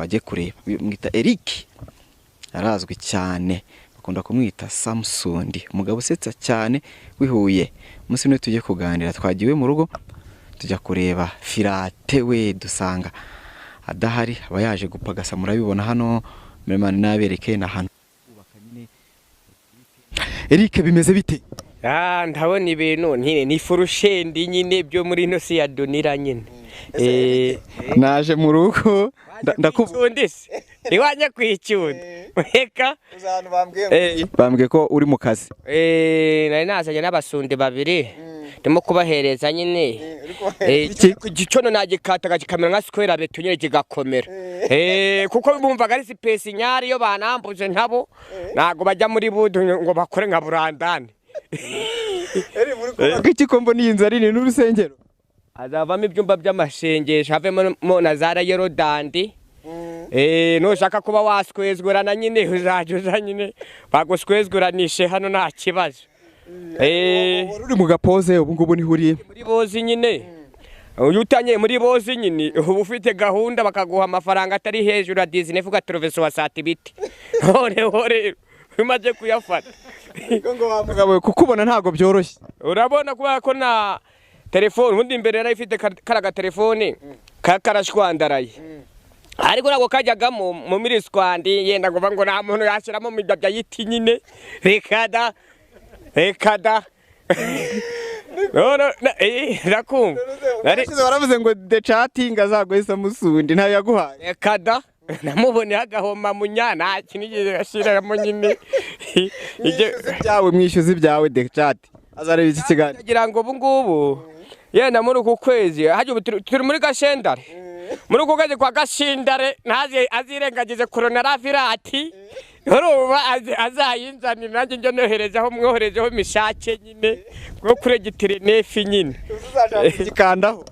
Bajye kureba. Mwita Eric, arazwi cyane, bakunda kumwita Samusundi, umugabo usetsa cyane w'i Huye. Umunsi umwe tujye kuganira, twagiwe mu rugo tujya kureba Firate, we dusanga adahari, aba yaje gupagasa. Murabibona hano, Miremane nabereke ni ahantu kubaka nyine. Eric, bimeze bite? Ah, ndabona ibintu nyine ni furushendi nyine byo muri ino si ya Donira nyine. Naje mu rugo ndakubu Ndakubundi se. Iwanye kwicunda. Reka bambwiye ko uri mu kazi. Nari nazanye n'abasundi babiri. Ndimo kubahereza nyine. Iki? Igicono nagikataga kikamera nka square beto nyine kigakomera. Kuko bumvaga ari space nyari, iyo banambuje ntabo ntago bajya muri budu ngo bakore nka burandani. Kubaka iki ko mbona iyi nzu ari nini n'urusengero? Hazavamo ibyumba by'amashengesho, havemo na za yorodandi. Nushaka kuba waswezgurana nyine, uzajya uza nyine baguswezguranishe hano, nta kibazo. Wari uri mu gapoze, ubu ngubu niho uri? Muri bozi nyine. Uyu utanye muri bozi nyine uba ufite gahunda, bakaguha amafaranga atari hejuru ya 19, ugatoroveso wa sati ibiti. Noneho rero umaze kuyafata, Mugabo, kukubona ntabwo byoroshye. Urabona kubera ko na telefone ubundi imbere yari ifite karaga gatelefone karashwandaraye, ariko ntabwo kajyagamo mu miriswandi, yenda ngo ngo nta muntu yashyiramo midabya yiti nyine. Reka da, reka da. No, no, ndakumva. Ubushize baravuze ngo the chatting azaguhe Samusundi, ntayo yaguhaye. Reka da, namuboneye agahoma munya, nta kintu yigeze ashyiramo nyine. Mwishyuza ibyawe, mwishyuza ibyawe, the chat azareba iki kiganiro. Kugira ngo ubu ngubu yenda muri uku kwezi hajya ubu turi muri gashendare, muri uku kwezi kwa gashindare ntaze azirengagize coronavirus, urumva azayinzanira nanjye njye noherezaho, mwoherezeho mishake nyine nko kuri gitirenefi nyine. Gikandaho.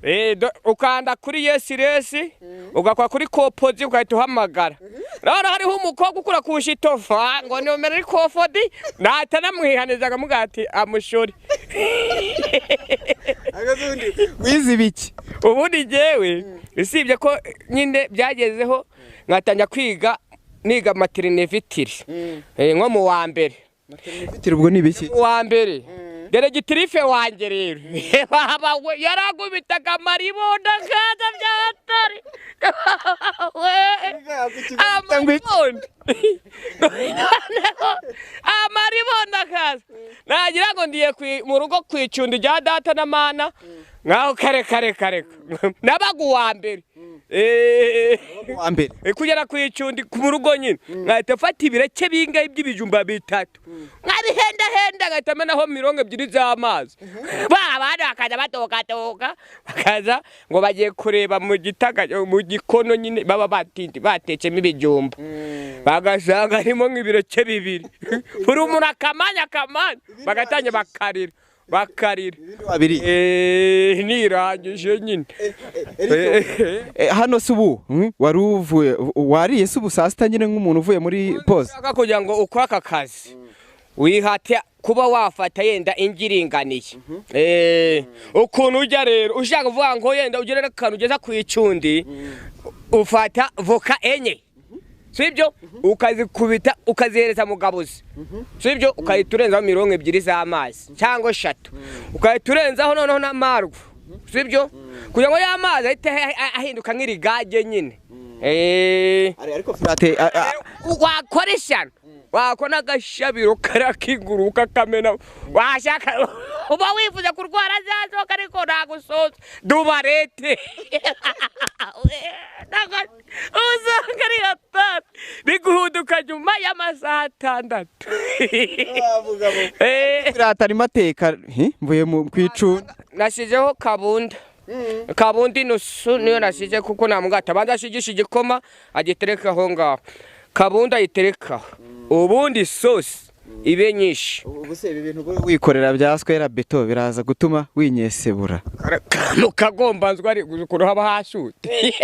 Ukanda kuri yesi resi, ugakora kuri kopozi, ugahita uhamagara. Rero hariho umukobwa ukura ku shitofa ngo nomero ari kofodi, nahita namwihaniza akamubwira ati amushori. Wize ibiki? Ubundi njyewe usibye ko nyine byagezeho nkatangira kwiga, niga materinevitiri nko mu wa mbere. Bitiri ubwo ni ibiki? Mu wa mbere deregitirife wanjye rero, baba we, yaragubitaga amaribonda kaza byatari we, amaribonda. Noneho amaribonda kaza nagira ngo ndiye mu rugo ku icundi rya data na mana nkaho kare kare kare nabaga uwa mbere. Wa mbere. Kugera ku icundi mu rugo nyine, nkahita mfata ibireke bingahe by'ibijumba bitatu, nkabihendahenda, nkahita menaho 20 z'amazi. Ba abandi bakaza batokatoka, bakaza ngo bagiye kureba mu gitaka, mu gikono nyine baba batindi batekemo ibijumba, bagasanga harimo nk'ibireke bibiri. Buri umuntu akamanya akamanya, bagatangira bakarira bakarira. Wabiri. Nirangije nyine. Hano se ubu wari uvuye, wariye se ubu saa sita nyine nk'umuntu uvuye muri pause? Ushaka kugira ngo ukore aka kazi, wihate kuba wafata yenda indyo iringaniye. Ukuntu ujya rero, ushaka kuvuga ngo yenda ugere n'akantu ugeza ku icundi, ufata voka enye, sibyo, ukazikubita ukazihereza mugabuzi, sibyo, ukahita urenzaho 20 z'amazi cyangwa eshatu, ukahita urenzaho noneho n'amarwa, sibyo, kugira ngo ya mazi ahite ahinduka nk'irigage nyine. Ariko Firate Wakora ishyano, wakora agashabiro karakiguruka kamena, washaka uba wifuza kurwara za nzoka, ariko ntagusoza dubarete, usanga ari hatatu biguhuduka nyuma y'amasaha 6. Firate arimo ateka, mvuye mu kwicunda. Nashyizeho kabunda, kabundi inusu niyo nashyize, kuko nta mugati. Abanza ashigishe igikoma agitereka aho ngaho, kabunda ayiterekaho, ubundi isosi ibe nyinshi. Ubu se ibi bintu wikorera bya square beto biraza gutuma winyesebura? Mu kagombanzwa ari ukuntu haba hashute.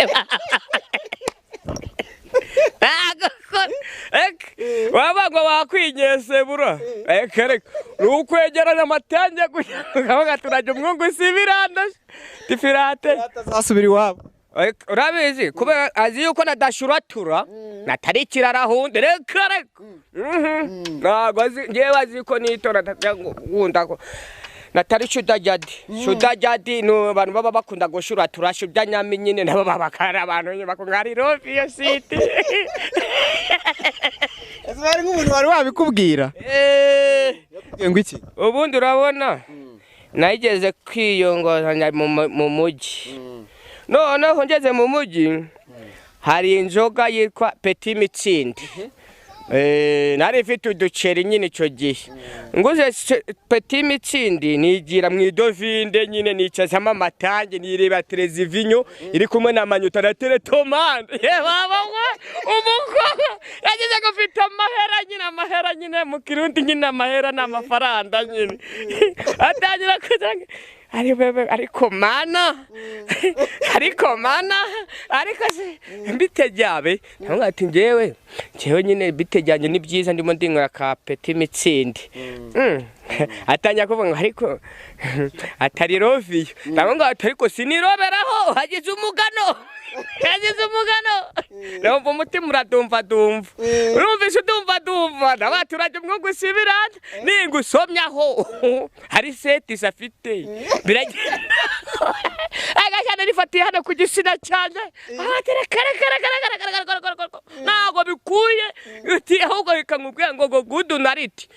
Waba ngo wakwinyesebura, reka reka, ni ukwegeranya amatange kugira ngo turajya umwungu si birandashe tifirate. Atazasubira iwabo. Urabizi kubera azi yuko nadashuratura natarikira arahunde reka reka. Ntabwo azi ngewe azi ko nitora ngunda ko natari shudajadi. Shudajadi ni abantu baba bakunda gushuratura shudanyami nyine nabo babakara abantu nyine bakungari rofi yo siti. Ese bari nk'umuntu wari wabikubwira? Yakubwiye ngo iki? Ubundi urabona nayigeze kwiyongozanya mu mujyi. Noneho ngeze mu mujyi hari inzoga yitwa Petit Mitsindi. Nari mfite uduceri nyine icyo gihe. Nguze Petit Mitsindi nigira mu idovinde nyine nicazamo amatange nireba televiziyo iri kumwe na Manyuta na teletomande. Baba we umukobwa yagize ngo mfite amahera nyine amahera nyine mu Kirundi nyine amahera n'amafaranga nyine. Atangira kuza ari bebe ariko mana ariko mana ariko se mbitejyabe ntabwo ati ngewe ngewe nyine bitejyanye ni byiza ndimo ndinywera ka Petit Mitsindi. Atangira kuvuga ngo ariko atari roviyo ntabwo ngo ariko siniroberaho hagize umugano hagize umugano ndumva umutima uradumva dumva urumvise udumva dumva n'abaturage umwe gusibirana ningusomyaho hari seti afite biragenda agashana rifatiye hano ku gisina cyane ntabwo bikuye uti ahubwo bikamubwira ngo go good night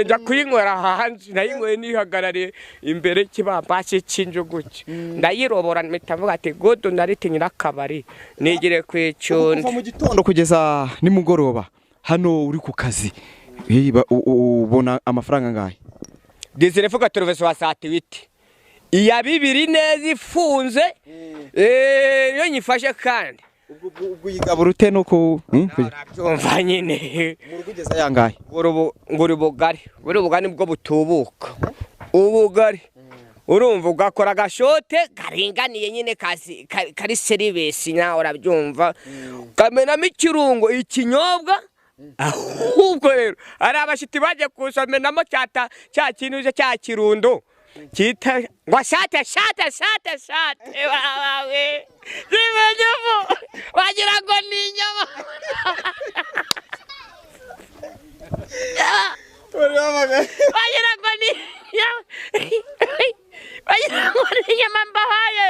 njya kuyinywera hanze nayinyweye nihagarariye imbere y'ikibambasi cy'injuguke ndayirobora mpita mvuga ati good night nyirakabari nigire ku icundi. Kuva mu gitondo kugeza nimugoroba hano uri ku kazi ubona amafaranga angahe? Dizire fuka turuveso wa satiwiti iya bibiri neza ifunze iyo nyifashe kandi ubwo uyigabura ute nuko urabyumva nyine mu rugo ugeza yangahe? Ngura ubugari buri ubugari nibwo butubuka ubugari urumva ugakora agashote karinganiye nyine kari serivisi nawe urabyumva ukamenamo ikirungo ikinyobwa. Ahubwo rero hari abashiti bagiye kusomenamo cya kintu cya kirundo kita ngo shate shate shate shate babawe zimenyemo wagira ngo ni inyama wagira ngo ni inyama wagira ngo ni inyama mbahaye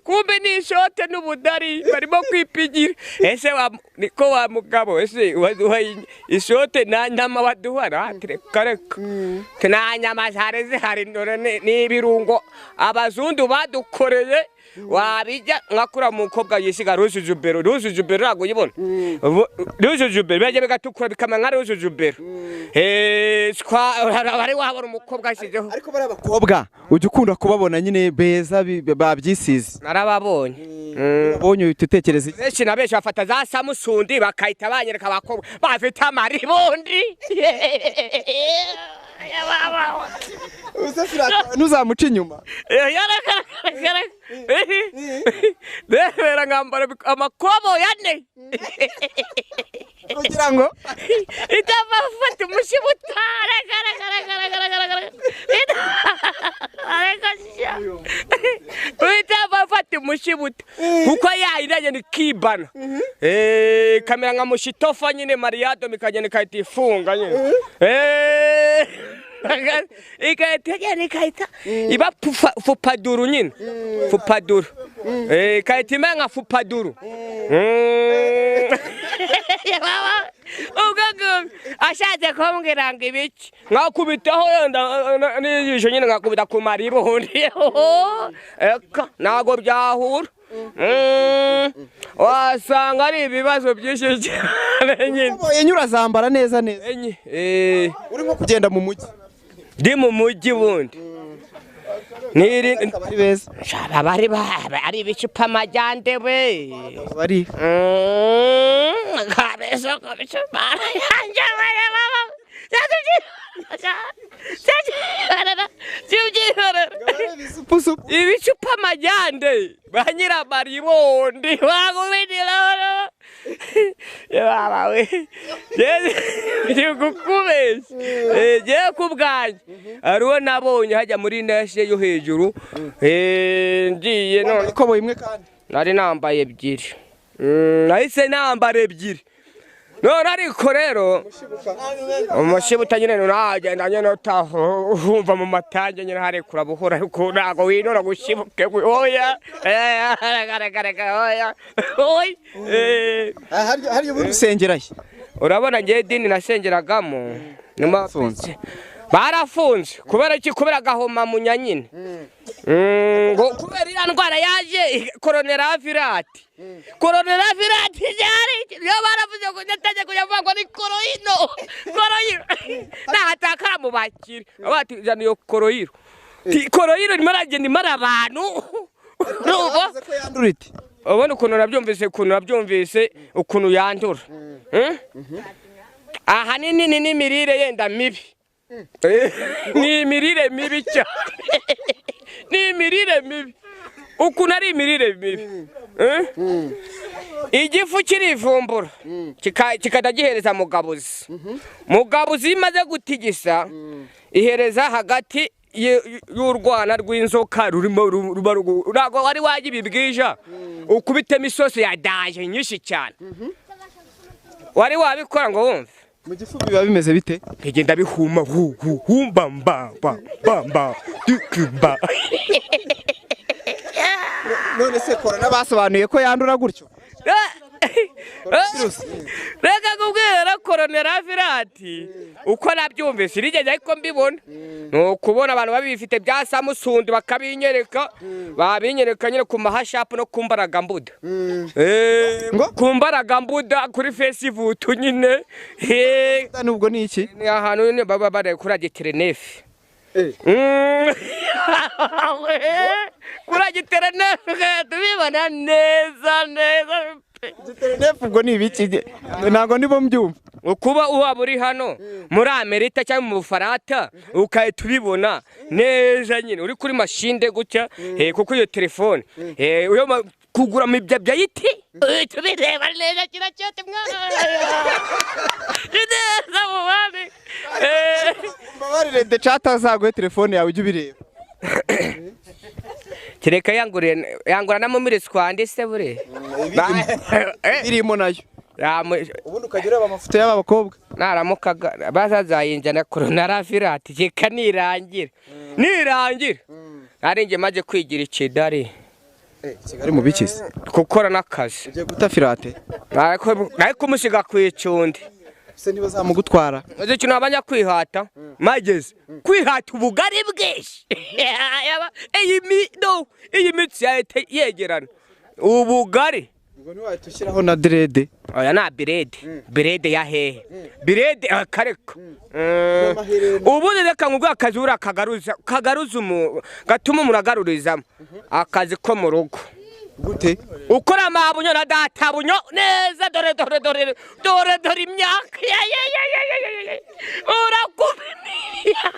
kumbe ni ishote n'ubudari barimo kwipigira. Ese niko wa mugabo ese waduha ishote nta nyama waduha? Reka reka nta nyama zari zihari n'ibirungo abazungu badukoreye wabijya nkakura mukobwa yisiga rujujubero rujujubero ntabwo uyibona rujujubero bijya bigatukura bikamera nka rujujubero wari wabona umukobwa ashyizeho. Ariko bari abakobwa ujya ukunda kubabona nyine beza babyisize? Narababonye. Ubonye uhita utekereza iki? Benshi na benshi bafata za Samusundi bakahita banyereka abakobwa bafite amaribondi. Ntuzamuca inyuma ndebera nkambara amakoboyi ane kugira ngo itafata umushibuta. Itafata umushibuta kuko yayiranye ni kibana kamera nka mushitofa nyine Mariado mikagenda ikahita ifunga nyine ikahita igenda ikahita iba fupaduru nyine fupaduru ikahita imera nka fupaduru. Ubwo ashatse kumbwira ngo ibiki nkakubitaho n'ijisho nyine nkakubita ku maribondi ntabwo byahura wasanga ari ibibazo byinshi cyane nyine. Enye urazambara neza neza enye urimo kugenda mu mujyi? Ndi mu mujyi bundi Abari beza abari ari ibicupa amajyande we bari kabisa kabisa ibicupa amajyande ba nyiramaribonde bakubitira bawe gukubeshya ngiye ku bwanjye hariho nabonye hajya muri neshe yo hejuru ngiye none ikoboyi imwe kandi Nari nambaye ebyiri. Nahise nambara ebyiri. None ariko rero umushibuta nyine nagenda nyine utahumva mu matange nyine harekura buhoro, ariko ntago winora gushibuke oya oya oya. Hari ubundi usengerahe? Urabona ngiye dini nasengeragamo nyuma barafunze kubera iki? Kubera gahoma munya nyine ngo kubera iriya ndwara yaje coronavirus. Coronavirus yari yo baravuze ngo ndatangiye kuyavuga ngo ni koroino koroino nahatakara mu bakire bati jana iyo koroiro ti koroiro nimara nimara abantu. Ubona ukuntu nabyumvise, ukuntu nabyumvise ukuntu yandura ahanini ni n'imirire yenda mibi. Ni imirire mibi cyane. Ni imirire mibi. Ukuntu ari imirire mibi. Igifu kirivumbura kikadagihereza mugabuzi. Mugabuzi imaze gutigisa ihereza hagati y'urwana rw'inzoka rurimo ruba ntabwo wari wajya ibibwija ukubitemo isosi ya daje nyinshi cyane. Wari wabikora ngo wumve mu gifu biba bimeze bite? Bigenda bihuma hu hu humba mba ba ba ba dikuba. None se corona basobanuye ko yandura gutyo? Reka kubwira coronavirus uko nabyumvise rigeze ariko mbibona no kubona abantu babifite bya Samsung bakabinyereka babinyereka nyine ku mahashapu no kumbaraga mbuda ngo kumbaraga mbuda kuri Facebook nyine nubwo ni iki ni ahantu nyine baba bare kuri agiterenefe kuri agiterenefe tubibona neza neza. Giterenefe ubwo ni ibiki? Ntabwo nibo mbyumva. Ukuba uba uri hano muri Amerika cyangwa mu Bufaransa ukahita ubibona neza nyine uri kuri mashinde gutya kuko iyo telefone uyo kugura mu ibya byayiti tubireba neza kira cyote mwana neza mubane. Mbabarire de chat azaguhe telefone yawe ujye ubireba. Kereka yanguriye yangura na mumire twande se bure irimo nayo ubundi ukajya ureba amafoto y'aba bakobwa naramukaga bazazayinjana coronavirus reka nirangira nirangira ari nge maje kwigira ikidari Kigali mu bikisi gukora nakazi ugiye guta firate ariko musiga kwicundi se niba zamugutwara uzi kintu abanya kwihata mageze kwihata ubugari bwinshi iyi mido iyi mitsi yegerana ubugari ubwo niwahita ushyiraho na dread. Oya na birede birede ya hehe birede akareka ubundi reka ngubwo akazi ura kagaruza kagaruza gatuma umuragarurizamo akazi ko mu rugo gute ukora amabunyo na data bunyo neza dore dore dore dore dore imyaka ya ya ya ya urakubita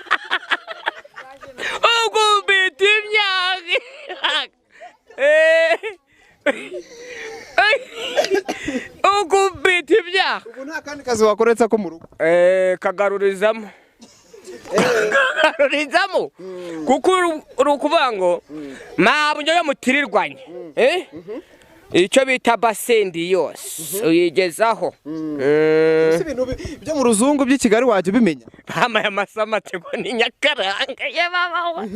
ukubita imyaka ukubita imyaka. Ubu nta kandi kazi wakoretsa ko mu rugo kagarurizamo kagarurizamo kuko uri ngo mabunyo yo mutirirwanye icyo bita basendi yose uyigezaho. Ibintu byo mu ruzungu by'i Kigali wajya ubimenya bamaye amasamatego ni nyakaranga ye mama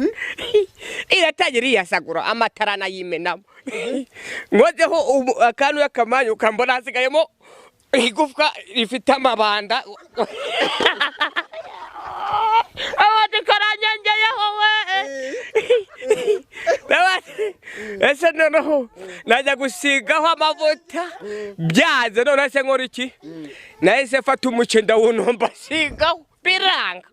iratangira iyasagura amatara nayimenamo ngozeho akantu y'akamanyu ukambona hasigayemo igufwa rifite amabanda abandi karanyangeyeho we ese noneho najya gusigaho amavuta byanze none se nkora iki nahise fata umuce ndawunomba sigaho biranga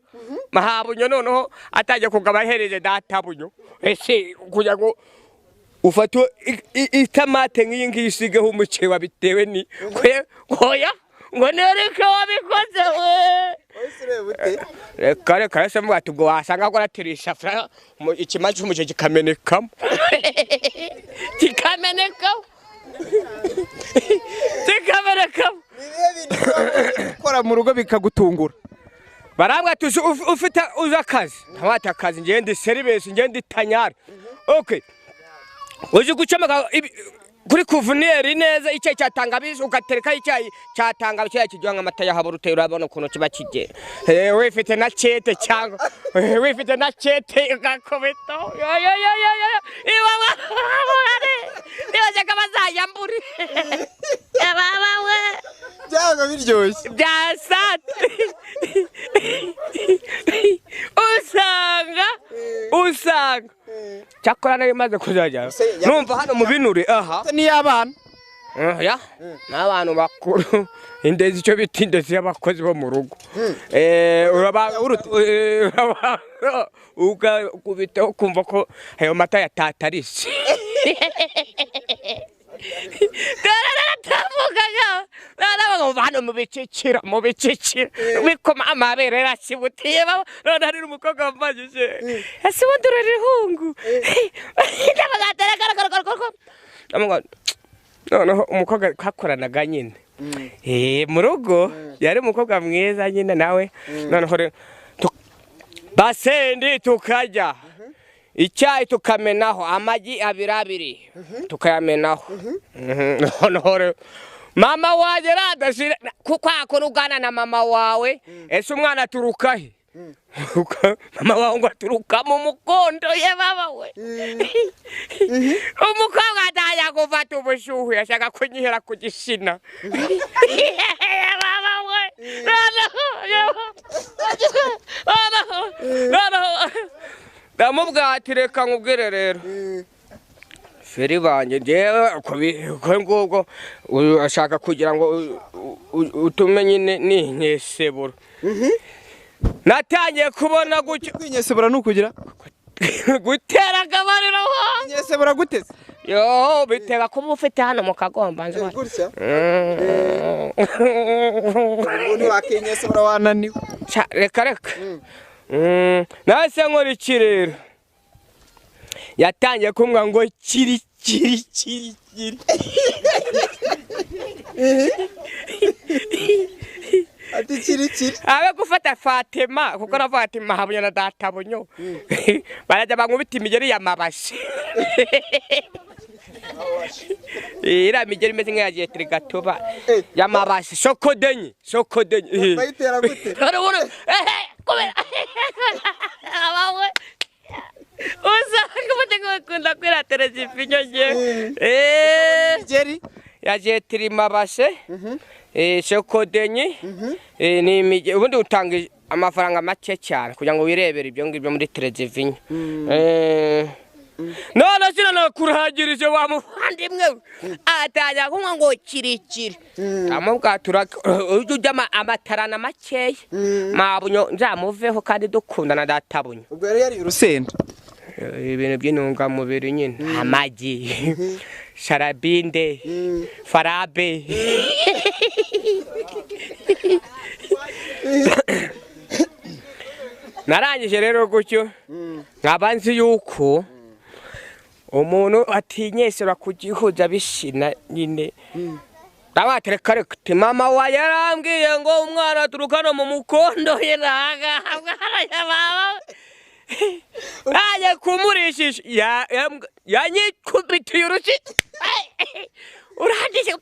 mahabunyo noneho atangiye kugaba ahereje databunyo ese kugira ngo ufate itamate nk'iyi ngiyi usigeho umuce wabitewe ni oya ngo nereke wabikoze we reka reka ese mvuga ati ubwo wasanga ko aratirisha ikimanza cy'umuce kikamenekamo kikamenekamo kikamenekamo. Gukora mu rugo bikagutungura barambwa ati ufite uza akazi ntawata akazi ngende service ngende tanyara okay uzi gucomeka Kuri kuvuneri neza icyayi cya tangawizi ugatereka icyayi cya tangawizi icyayi kiryoha nk'amata ya haburute urabona ukuntu kiba kigera. Wifite na kete cyangwa wifite na kete ugakubita yo yo yo yo yo iwawa nibazaga bazayambure ababawe byabaga biryoshye bya sate usanga cyakora nari maze kuzajya numva hano mu binure aha ni abana ya n'abantu bakuru indezi icyo bita indezi y'abakozi bo mu rugo uraba ukubita ukumva ko ayo mata yatatarise hano mu bicikira bikoma amabere yarasibutiye none hari n'umukobwa wamubajije ese ubundi urera ihungu noneho umukobwa twakoranaga nyine mu rugo yari umukobwa mwiza nyine nawe noneho basendi tukajya icyayi tukamenaho amagi abiri abiri tukayamenaho noneho mama wanjye radashira kuko ugana na mama wawe ese umwana aturuka he mama wawe ngo aturuka mu mukondo ye baba we umukobwa atajya gufata ubushyuhe yashaka kunyihera ku gishina baba we ndamubwira ati reka nkubwire rero feri banjye njyewe uko ngubwo urashaka kugira ngo utume nyine ninyesebura natangiye kubona gutyo kwinyesebura ni ukugira gutera akabariro kwinyesebura guteze yo bitera kuba ufite hano mu kagomba nzi gutya ubundi wakinyesebura wananiwe reka reka nase nkora iki rero yatangiye kumbwira ngo kiri kiri kiri kiri ati kiri kiri abe gufata Fatima kuko na Fatima habonye na data bunyo barajya bankubita imigeri ya mabasi iriya migeri imeze nk'iya jetirigatuba ya mabasi sokodenyi sokodenyi bayitera gute kubera abawe usanga umutekano ukunda kwiratereza ifinyo ngewe imigeri ya jetiri mabase sokodenyi ni imigeri ubundi utanga amafaranga make cyane kugira ngo wirebere ibyo ngibyo muri tereviziyo none sinanakurahagirije wa muvandimwe atangira kunywa ngo kirikiri amubwatura ujya ujya amatarana makeya mabunyo nzamuveho kandi dukundana databunyo ubwo yari yariye urusenda ibintu by'intungamubiri nyine amagi sharabinde farabe narangije rero gutyo nkaba nzi yuko umuntu atinyesera kugihuza bishina nyine ndabatereka reka mama wa yarambwiye ngo umwana aturuka no mu mukondo ye naje kumurishisha yanyikubitiye urushyi urangije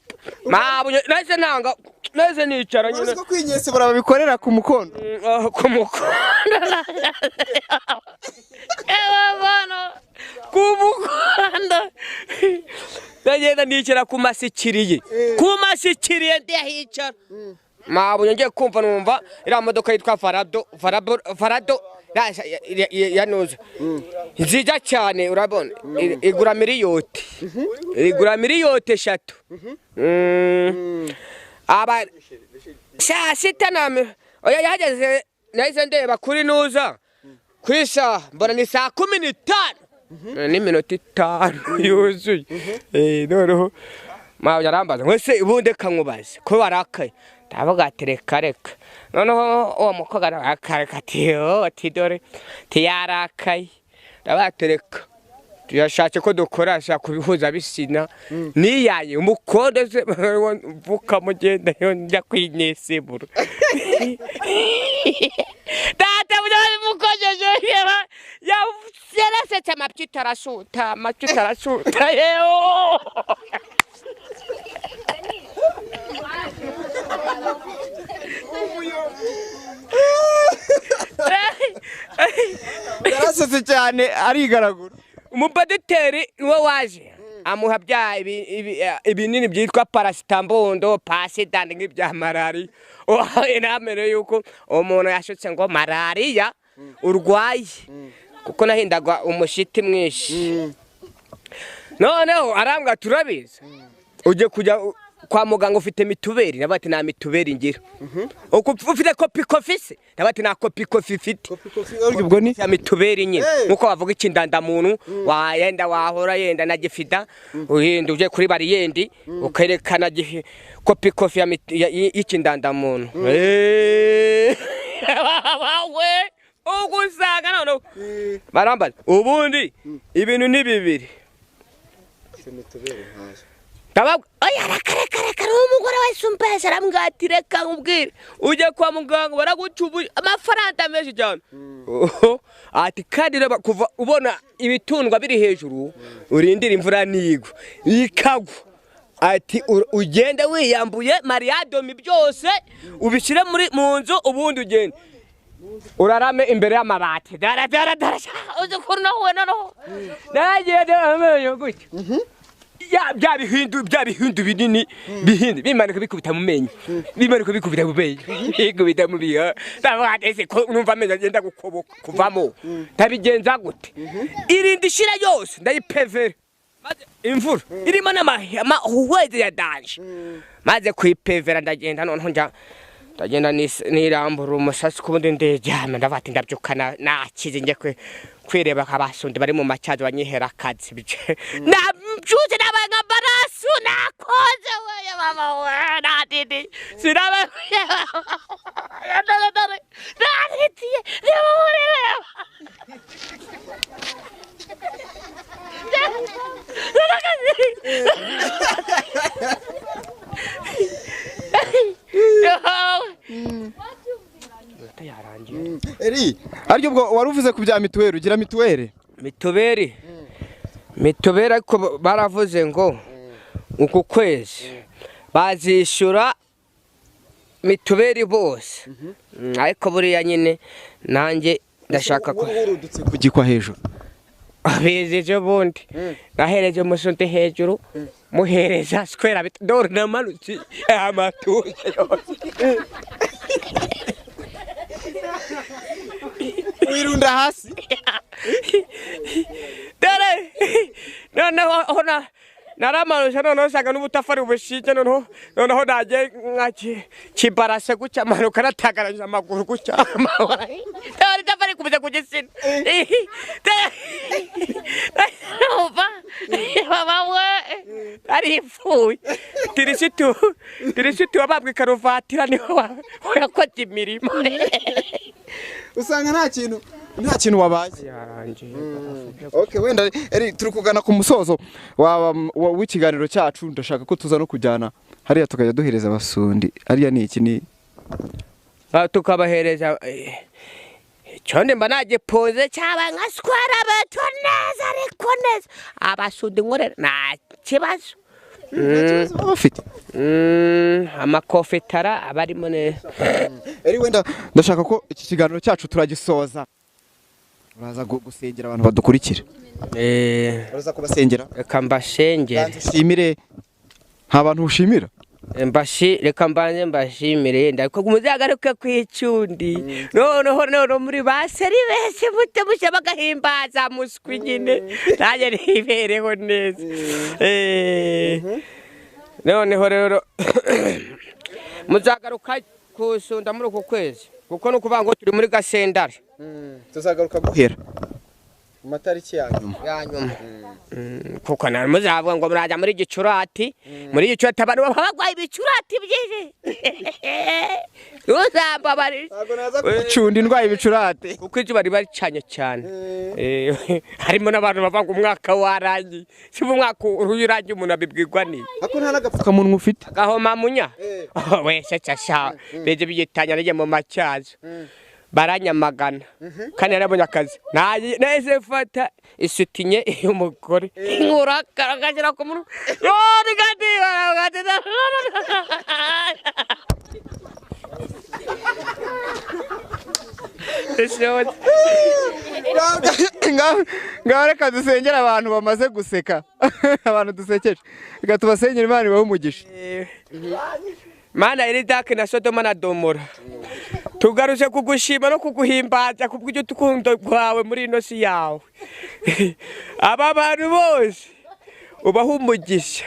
mabunyo nahise nanga nahise nicara nyine uzi ko kwinyesebura babikorera ku mukondo ku mukondo ku mukondo ndagenda nicara ku masikiriye ku masikiriye ndahicara mabunyo ngiye kumva numva iriya modoka yitwa farado farado yanuze nziza cyane urabona igura miliyoti igura miliyoti 3 aba saa sita na oya yageze nahise ndeba kuri nuza ku isaha mbona ni saa 15 n'iminota 5 yuzuye noneho mabya arambaza ngo ese ubundi kankubaze ko barakaye ndavuga ati reka reka noneho uwo mukobwa arakareka ati ati dore tiyarakaye ndavuga ati reka tuyashatse ko dukora ashaka kubihuza bisina niyaye umukondo se mvuka mugenda njya kwinyesebura data mukojeje yarasetse amapyuta arasuta amapyuta arasuta yewe. Yarasetse cyane arigaragura. Umupediteri niwe waje amuha bya ibinini byitwa parasitambondo pasidani nk'ibya malariya. Inamere yuko umuntu yashutse ngo malariya urwaye kuko nahindaga umushiti mwinshi. Noneho arambwira turabizi ujye kujya kwa muganga ufite mituberi, nabati nta mituberi ngira. Ufite kopi kofi se, nabati nta kopi kofi ifite. Ubwo ni ya mituberi nyine nkuko bavuga ikindandamuntu wayenda wahora yenda na gifida uhinda uje kuri bariyendi ukerekana kopi kofi ya y'ikindandamuntu. We ugusanga none barambaza ubundi ibintu ni bibiri. Oya reka umugore wese umpesha arambwira reka nkubwire ujye kwa muganga baragucubuye amafaranga menshi cyane. Ati kandi kuva ubona ibitundwa biri hejuru urindira imvura nigwa ikagwa, ati ugende wiyambuye mariyadomi byose ubishyire muri mu nzu ubundi ugende urarame imbere y'amabati. Dara dara dara uzi ukuntu nahuye noneho nagiye amenyo gutya bya bihindu binini bihindi bimanuka bikubita mu menyo bimanuka bikubita mu menyo bikubita mu biha. Ndavuga ese ko numva amenyo agenda gukoboka kuvamo ndabigenza gute? Irindi shira yose ndayipevera maze imvura irimo n'amahuhwezi ya danje maze kuyipevera ndagenda noneho njya ndagenda nirambura umusatsi kubundi ndejyama ndavuga ati ndabyuka nakize njye kwireba abasundi bari mu macyazo banyihera akazi. Nabyutse nabaye nka barasu nakoze we mama we nadidi sinaba naritiye reba mureba Eri, aryo ubwo waruvuze ku bya mituweli, ugira mituweli? Mituweli. Mituweli ariko baravuze ngo uku kwezi bazishyura mituweli bose. Ariko buriya nyine nanjye ndashaka ko urudutse kugikwa hejuru. Abizi bundi nahereje umusunti hejuru muhereza square dore namanutse amatuza yose. Wirunda hasi. Dore noneho naramanutse noneho nsanga n'ubutafari bushinze noneho nagiye nka kibarase gutya manuka natagaranyije amaguru gutya. Dore itafari kubita ku gitsina. Mama we aripfuye. Tirisitu wababwa ikaruvatira niho wakoze imirimo. Usanga nta kintu wabaye. Okay, wenda eri turi kugana ku musozo w'ikiganiro cyacu, ndashaka ko tuza no kujyana hariya tukajya duhereza abasundi. Hariya ni iki ni tukabahereza cyonde mba nagipoze cyaba nka square beto neza ariko neza abasundi nkorera nta kibazo. Bafite amakofetara abarimo neza. Eri wenda ndashaka ko iki kiganiro cyacu turagisoza. Uraza gusengera abantu badukurikira. Uraza kubasengera? Reka mbashengere. Nshimire nta bantu ushimira? Reka mbanze mbashimire ndako muzagaruke kwicundi. Noneho muri baseri bese mute musha bagahimbaza muswi nyine. Nanjye nibereho neza. Noneho rero muzagaruka kusunda muri uku kwezi kuko no kuvuga ngo turi muri gasendare. Tuzagaruka guhera mu matariki ya nyuma. Kuko na muzavuga ngo muraja muri gicurati, muri gicurati abantu bagwaye ibicurati byije. Uzambabarira. Ntabwo naza kucunda indwaye ibicurati. Kuko izuba riba ricanye cyane. Harimo n'abantu bavuga umwaka warangiye. Si umwaka urangiye umuntu abibwirwa ni. Ako nta n'agapfukamunwa ufite. Gahoma munya. Wese cyasha. Beje biyitanya rye mu macyazo. Baranyamagana kandi yarabonye akazi. Nahise mfata isutinye y'umugore nkura kagashyira ku munwa. Ngaho reka dusengere abantu bamaze guseka, abantu dusekeje, reka tubasengere Imana ibahe umugisha. Mana iri dake na Sodoma na Gomora, tugaruje kugushima no kuguhimbaza kubw'ibyo tukundo rwawe muri ino si yawe. Aba bantu bose ubaha umugisha,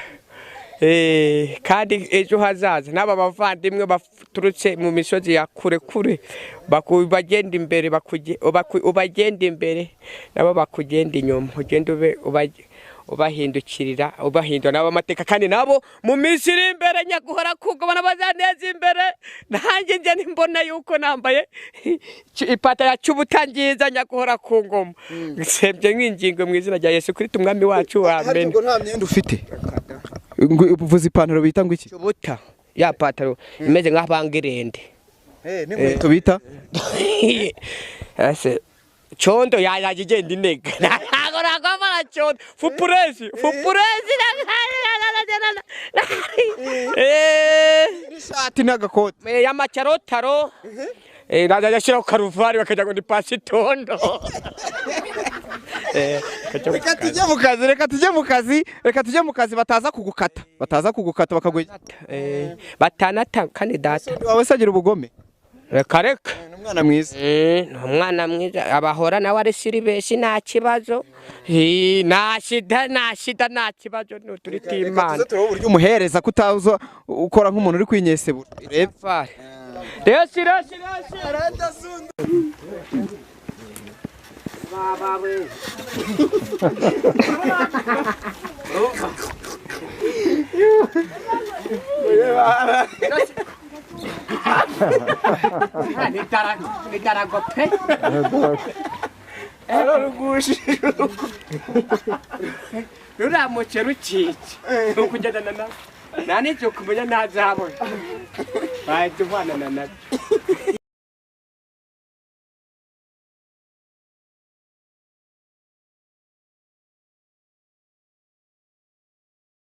kandi ejo hazaza n'aba bavandimwe baturutse mu misozi ya kure kure bagenda imbere, ubagenda imbere nabo bakugenda inyuma, ugenda ube ubahindukirira, ubahindura nabo amateka, kandi nabo mu minsi iri imbere nyaguhora kugobana bazaneza imbere. Nanjye njye nimbona yuko nambaye ipata ya cy'ubutangiza nyaguhora ku ngoma. Nsebye nk'ingingo mu izina rya Yesu Kristo umwami wacu, amen. Nta myenda ufite, uvuze ipantaro bita ngo iki? Cyubuta ya pataro imeze nk'abangirende. N'inkweto bita ese chondo yaje igenda inega. Ntabwo nakwambara chondo fupurezi fupurezi n'ishati n'agakote y'amacarotaro, najya karuvari bakajya ngo ni pasitondo. Reka tujye mu kazi, reka tujye mu kazi, reka tujye mu kazi, bataza kugukata, bataza kugukata bakaguha batanata. Kandi data wawe se agira ubugome? Reka reka, ni umwana mwiza, ni umwana mwiza, abahora nawe ari siribeshi nta kibazo, nta shida, nta shida, nta kibazo, ni uturi tw'Imana. Uburyo umuhereza kutaza ukora nk'umuntu uri kwinyesebura. Resi resi resi Nitarago pe. Ruramutse rucice ukugendana na nta n'icyo kumenya ntazabona, bahita uvana na nabyo.